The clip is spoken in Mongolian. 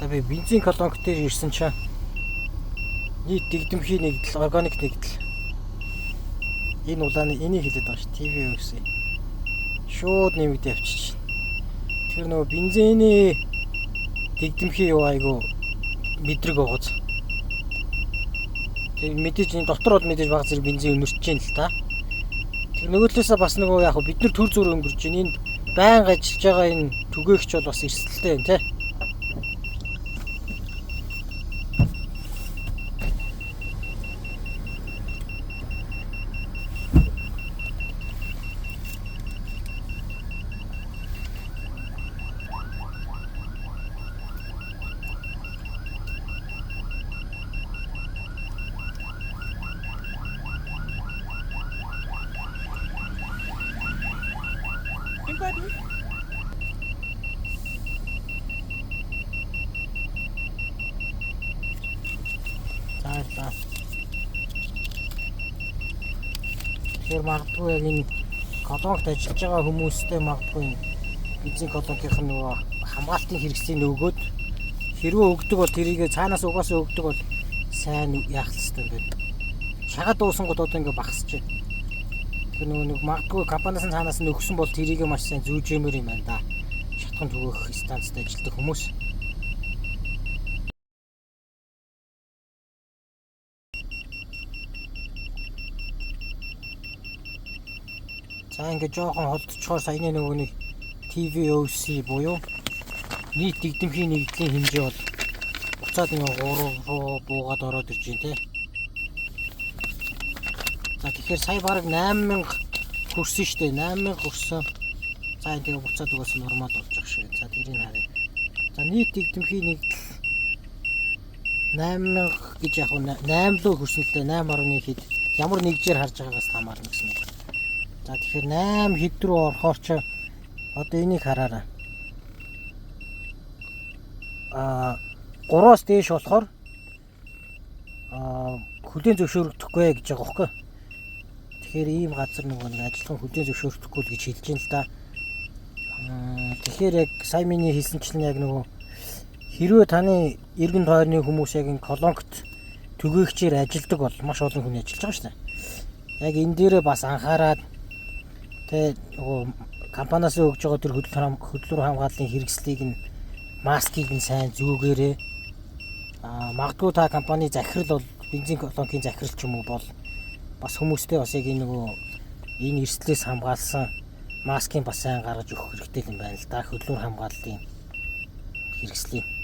За би бензин колонк дээр ирсэн чинь нийт дэгдэмхий нэгдэл, органик нэгдэл. Энэ улааны энийг хэлээд байгаа ш. TVOC. Шууд нэмэгдээ явчих. Тэр нөгөө бензиний дэгдэмхий юу айгу мэдрэг байгааз. Тэр мэдээж энэ дотор бол мэдээж баг зэрэг бензин өнөрч जैन л та. Тэр нөгөө талаасаа бас нөгөө яг бид нар төр зүр өнгөрч जैन. Энд байнга ажиллаж байгаа энэ түгээгч бол бас эрсдэлтэй юм те. За баярлалаа. Тэгэхээр магадгүй яг энэ колонкт ажиллаж байгаа хүмүүстэй магадгүй энэ бензин колонкийнх нь нөгөө хамгаалтын хэрэгслийг өгөөд хэрвээ өгдөг бол тэрийг цаанаас угаасаа өгдөг бол сайн яах хэрэгтэй юм бэ? Шагаад дуусангууд одоо ингээ багасч байна. Тэгэхээр нөгөө нэг магадгүй компаниас нь цаанаас нь өгсөн бол тэрийг маш сайн зүүжэмээр юм байна да. Шатхан түгэх станцад ажилладаг хүмүүс. За ингээ жоохон холдчихоор саяны нөгөө нэг TVOC буюу нийт дэгдэмхий нэгдлийн хэмжээ бол буцаад ингээ 3 руу буугаад ороод ирж байна те. За тэгэхээр сая бараг 8000 хүрсэн штэ, 8000 хүрсэн. За энэ тэгээ буцаад угаасаа нормал болж байгаа шиг. За тэрийг харъя. За нийт дэгдэмхий нэгдэл 8000 гэж яг 8 руу хүрсэн л дээ, 8.1 хэд ямар нэгжээр харж байгаагаас хамаарна гэсэн үг. За тэгэхээр 8 хэд рүү орохоор чи одоо энийг хараарай. 3-аас дээш болохоор хүлээн зөвшөөрөгдөхгүй гэж байгаа байхгүй. Тэгэхээр ийм газар нөгөө нэг ажиллах хүлээн зөвшөөрөгдөхгүй л гэж хэлж байна л да. Тэгэхээр яг сая миний хэлсэнчлэн яг нөгөө хэрвээ таны эргэн тойрны хүмүүс яг энэ колонкт түгээгчээр ажилдаг бол маш олон хүн ажиллаж байгаа шүү дээ. Яг энэ дээрээ бас анхаарад тэ нөгөө компаниас өгж байгаа тэр хөдөлгөөр хамгааллын хэрэгслийг нь маскыг нь сайн зүүгээрээ. Магадгүй та компани захирал бол бензин колонкийн захирал ч юм уу бол бас хүмүүстэй бас яг энэ нөгөө энэ эрсдлээс хамгаалсан маскыг бас сайн гаргаж өгөх хэрэгтэй юм байна л да. Хөдөлгөөр хамгааллын хэрэгслийг.